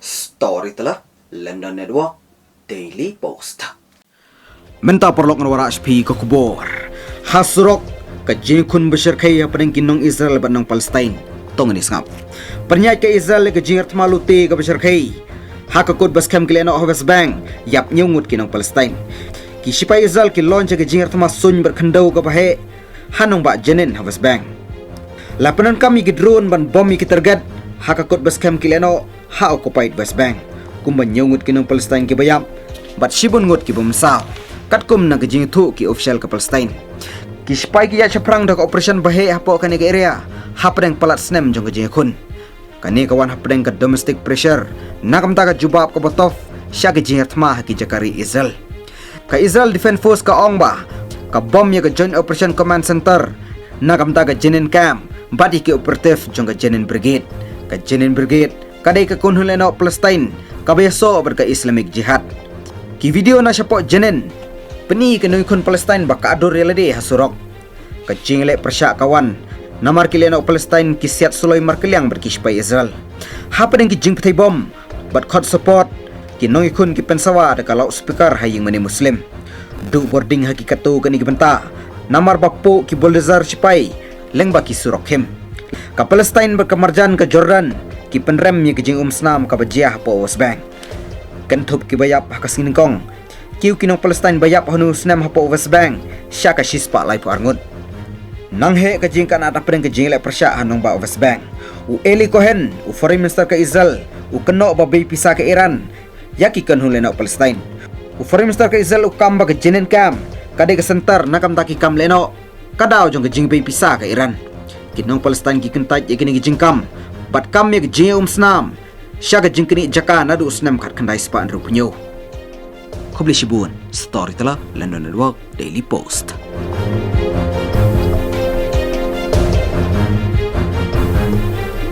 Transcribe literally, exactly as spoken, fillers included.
Storyteller, London Network, Daily Post. Mynta paralok ngan wanrah sha phi ka khubor. Ha surok, ka jingkhun bashyrkhei hapdeng ki nong Israel bad nong Palestine. To ngin ïa sngap. Pynïaid ka Israel ïa ka jingïarthma lute kaba shyrkhei. Ha ka kot baskhem ki lehnoh ha West Bank, ïap hynñiew ngut ki nong Palestine. Ki shipai Israel ki launch ïa ka jingïarthma suiñ bad khyndew kaba heh ha nongbah Jenin ha West Bank. La pyndonkam ïa ki drone ban bom ïa ki target ha ka kot baskhem ki lehnoh ha occupied West Bank. Kumba hynñiew ngut ki nong Palestine kiba ïap bad shibun ngut kiba mynsaw, katkum na ka jingïathuh ki official ka Palestine. Ki shipai ki ïaid shaphrang da ka operation ba heh hapoh kane ka area hapdeng palat snem jong ka jingïakhun. Kane ka wan hapdeng ka domestic pressure na ka bynta ka jubab kaba tough sha ka jingïarthma ha ki jaka ri Israel. Ka Israel Defense Force ka ong ba ka bom ïa ka Joint Operation Command Center na ka bynta ka Jenin Camp bad ïa ki operative jong ka Jenin Brigade. Ka Jenin Brigade ka dei ka kynhun lehnoh Palestine kaba ïasoh bad ka Islamic Jihad. Ki video na shapoh Jenin pyni ïa ki nongïakhun Palestine ba ka dur ïa lade ha surok. Ka jingleh pyrshah ka wan namar ki lehnoh Palestine ki siat suloi markylliang bad ki shipai Israel. Hapdeng ki jingpynthei bom bad khot support, ki nongïakhun ki pynsawa da ka loudspeaker ha ïingmane Muslim. Duh bording ha ki katto katne ki bynta namar ba puh ki bulldozer shipai lyngba ki surok khim. Ka Palestine bad ka marjan ka Jordan ki pynrem ïa ka jingumsnam kaba jia hapoh West Bank. Kynthup kiba ïap ha ka sngi nyngkong, kiew ki nong Palestine ba ïap ha une u snem hapoh West Bank sha ka shispah laiphew ar ngut. Nang heh ka jingkynad hapdeng ka jingleh pyrshah ha nongbah West Bank, u Eli Cohen, u Foreign Minister ka Israel, u kynnoh ba bei pisa ka Iran ïa ki kynhun lehnoh Palestine. U Foreign Minister ka Israel u kam ba ka Jenin Camp ka dei ka center na ka bynta ki kam lehnoh, ka daw jong ka jingbei pisa ka Iran. Ki nong Palestine ki kyntait ïa kine ki jingkam bad kam ïa ka jingïaumsnam sha ka jingknieh jaka naduh u snem khatkhyndai spah hynriewphew hynñiew. Khublei shibun. Storyteller, London Network, Daily Post.